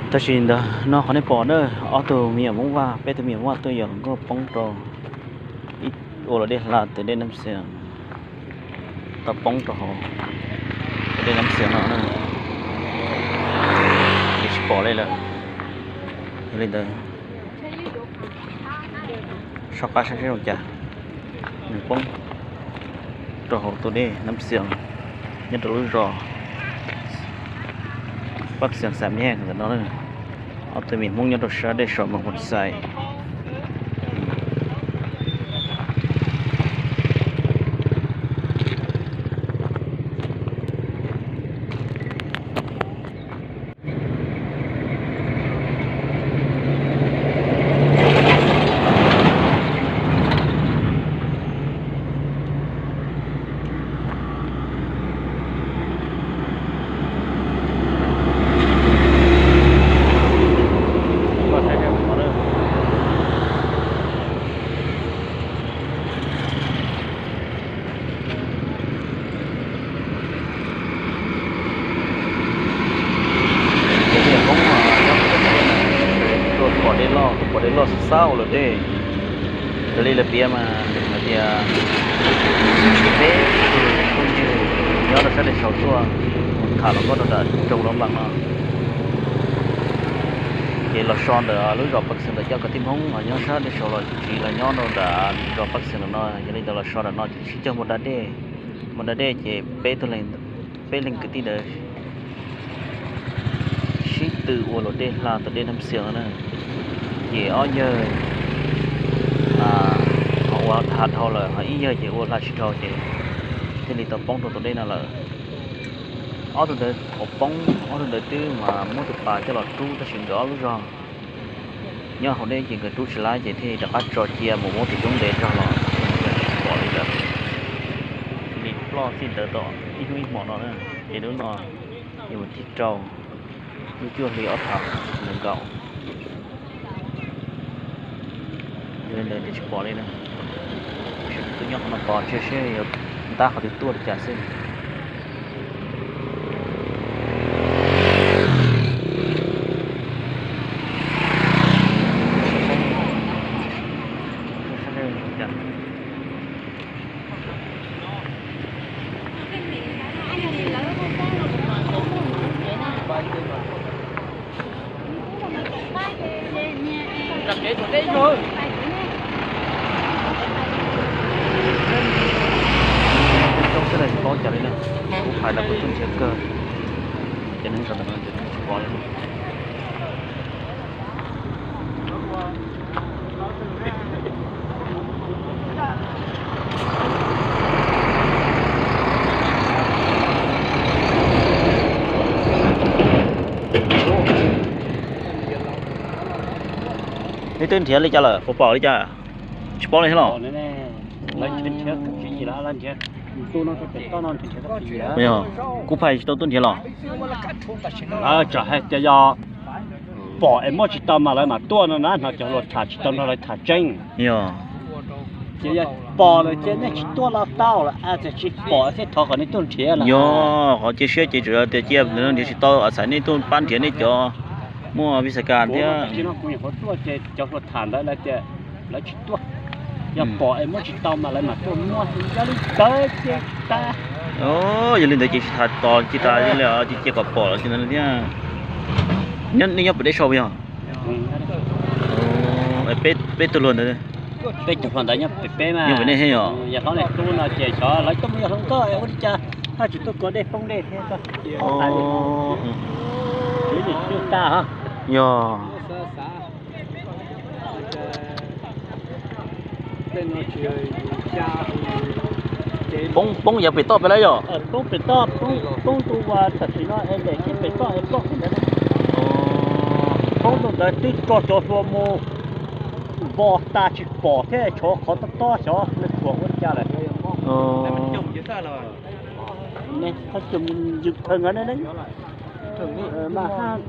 Tab sis ntawd no qhov nej pom na, ob tug me nyuam Hmoob Vaj, peb tug me nyuam Hmoob Vaj tuaj yos hluas nkauj poob rau ib, ua luam dej hla tus dej Nab Xias, tau poob rau hauv tus dej Nab Xias no na, ces tsis pom li lawm. Yog li ntawd, soj qab saib seb zoo cas, nws poob rau hauv tus dej Nab Xias nyob rau lub zos Pab Xias Xam Yej ntawm no. Ob tug me Hmoob nyob rau sab dej saum Moos Xais. Pom dej loj, pom dej loj xab xab ua luam dej. Raws li lawv piav mas hais tias peb tug phooj ywg nyob rau sab dej saud tuaj mus tham hluas nkauj rau nram nroog Loob Npas no, ces los so ntawm lub zos Pab Xias ntawm cov kwv tij Hmoob uas nyob sab dej saud los tsis los nyob rau nram zos Pab Xias ntawm no. Yog li ntawd los so ntawm no ces sib cog mus da dej, mus da dej ces peb tug, peb leeg kwv tij ntawd sib tw ua luam dej hla tus dej Nab Xias no na. Ces ob yawg ho ua hla dhau lawm, ho ib yawg ces ua hla tsis dhau ces thiaj li tau poob rau tus dej no lawm. Ob tug ntawd uas poob, ob tug ntawd twb mas muab tus pas coj los rub tab sis nkawd ob lub zog nyob hauv dej ces nkawd rub tsis laib ces thiaj li rov qab tso cia mus muab tus coob ntev rog los tsis pom li lawm. Cia li ploj txij ntawd tau ib hnub ib hmos no na. Ces hnub no yuav mus thib rau lub cuaj hli ob phav nees nkaum. Yog li ntawd ces tsis pom li na. Sawv daws tuaj nyob qhov no tos cia seb yuav ntab qhov twg tuaj li cas xwb. Coob xwb los tsis paub cas li na. Kuv hais los kuv tuaj nrhiav kawg, ces neeg sawv ntawm no ces tsis pom li. Neb twb nrhiav li cas lawm, puas pom li cas? Tsis paub li thiab los? Yog, kuv phais tsis tau tuaj nrhiav los? Lawv tseem hais tias yog pom es muab tsis tau mas lawv mam tuaj no na, hnov cov hluas tham tsis tau nrog lawv tham tseeb. Yog, ces yog pom lawm ces nej tsis tuaj los tau lawm, tsis pom thiaj thov kom nej tuaj nrhiav no. Yog, qhov cia siab ces tsuas yog tias cia nrhiav tsis tau, txhais nej tuaj pab nrhiav nej cov muaj vis a kas thiab. Tam sim no kuv nyuam qhuav tuaj ces cov hluas tham ntawd lawv tias lawv tsis tuaj, yog pom es muab tsis tau mas lawv mam tuaj muab, yog li ntawd ces tsis tas. Yog li ntawd ces tsis tas tos, tsis tas li, cia kom pom los tsis tas li thiab. Nej nyob pem deb sau yog? Peb tug hluas ntawd, peb tug hluas ntawd nyob pem peb mas, nyob pem nej thiab yog? Yog hlob nej tub no ces xyov lawv tuaj mus yog hluas nkauj es ua li cas, haj tsis tuaj kov dej poob dej thiab. Yog. Poob, poob yav pem toj peb lawm yog? Poob pem toj, poob tus uas tam sim no es daim kiag pem toj es ploj kiag ntawd. Poob rau ntawd twb tso cov hluas mus npo tas tsis pom thiab, tshuav qhov tob tob xyov nws tuag ua li cas lawm. Mas haj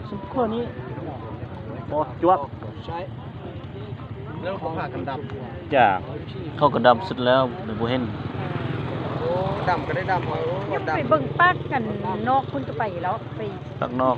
xub khuaj ni, pos cuav. Cas, thauj kas dam xwb lawm nws puas heej? Peb pab kas noj, pab noj.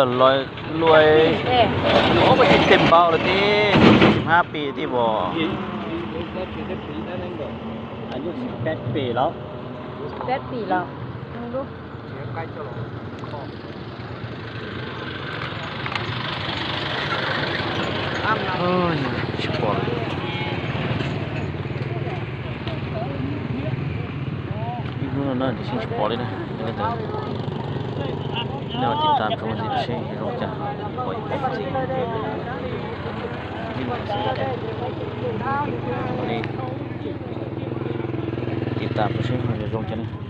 Los luaj, ua peb tsis tes npau lawm tib, xya pis tib vos. Peb pis los. Tsis pom, ib hnub no na tsis pom li na. Nej tiv tam rau seb zoo cas, pom ib pom ntxiv. Tiv tam rau seb zoo cas na.